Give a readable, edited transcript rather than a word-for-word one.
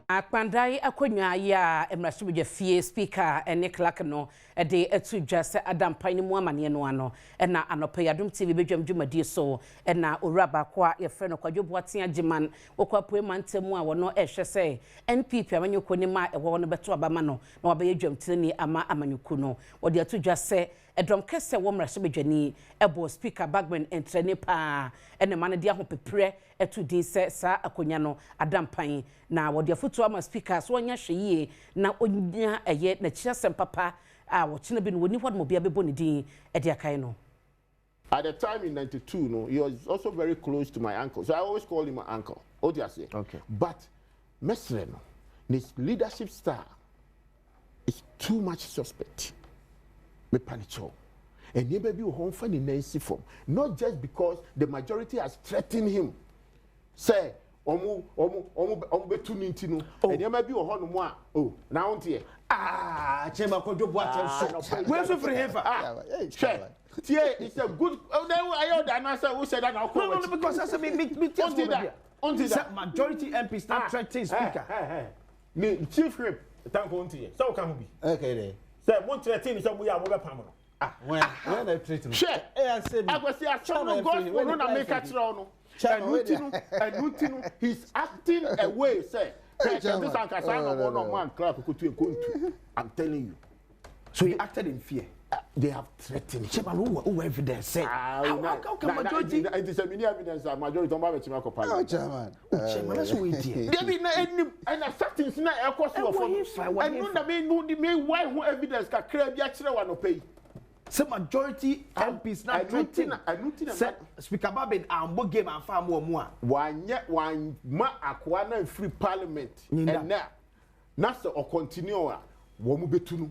Akpandae akonnwa yi a mmarahyɛbadwafie Speaker ne Clerk no de ato dwa sɛ ada mpan no mu amaneɛ no ano na anɔpa yi Adom TV badwam dwumadie so na owura baako a yɛfrɛ no Kwadwo Boateng Agyeman wɔkɔ Apuei mantam mu a wɔno rehwɛ sɛ NPP amanyɔkuo no mma a ɛwɔ hɔ no bɛto aba ma no na wabɛyɛ dwamtirani ama amanyɔkuo no. Wɔde ato dwa sɛ ɛdɔm kɛsɛ wɔ mmarahyɛbadwani bɔɔ Speaker Bagbin ntrani paa na ɛma no de ahopeprɛ to din sɛ saa akonnwa no ada mpan na wɔde afotuo ama Speaker sɛ ɔnyɛ ahwɛyie na ɔnya ɛyɛ n'akyiri asɛm papa a ɔkyena bi no wɔnni hɔ nom obiara bɛbɔ ne din de akae no. At the time in 92 no, he was also very close to my uncle, so I always call him my uncle. Wote aseɛ? Okay. But mɛsrɛ no, ne leadership style is too much suspect. Mepa ne kyɛw. Nneɛma bi wɔ hɔ ɔmfa ne nan nsi fam. Not just because the majority has threatened him sɛ ɔmo ɔmo ɔmo ɔmo bɛtu ne nti no. Oh. Nneɛma bi wɔ hɔnom a oh na wonteɛ. Ah, Chairman Kwadwo Boateng Ah, so. anɔpa yi. Wei nso firi hefa? Ah, hwɛ tie it's a good oh, then ayɛ ɔda anaasɛ wohyɛ da na wokɔ No, no, no, because I said me me me tell Wonte da, wonte da. Sɛ majority MPs na threaten speaker. Ne chief whip tanko wonte yɛ sɛ woka ho bi Okay, then. sɛ mo threaten sɛ moyɛ a mobɛpam no. When when I treat him. Hwɛ Eh, I say me. Akwasi asɛm no Chairman, gospel no na meka kyerɛ wo no. Chairman, Ɛno wait nti no ɛno nti no he's acting a way sɛ hwɛ kɛse sɛ anka saa na ɔmo na ɔmo ankra akokotu nkontu I'm telling you. So he acted in fear. They have threatened him. Chairman, who who evidence say? Ah, How na- how how can na- na- majority? nti nti sɛ mini evidence a majority ɔmo abɛkyim akɔ Oh, parliament. chairman. Oh, Chairman, that's what we did. Dabi na enim ɛna settings na ɛkɔ so wɔ Ɛwɔ fam. hefa, ɛwɔ Ɛno hefa. na mi nu di mi wa ho evidence kakra bi akyerɛ wa nɔpɛ yi. Sɛ majority MPs na ɛno nti threaten. na- ɛno nti na- Sɛ Speaker Babin ambɔ game amfa amu ɔmo a. Wanyɛ wanyma akoa na nfiri parliament Nyinda. ɛnɛ a na sɛ ɔcontinue a wɔn bɛtu no.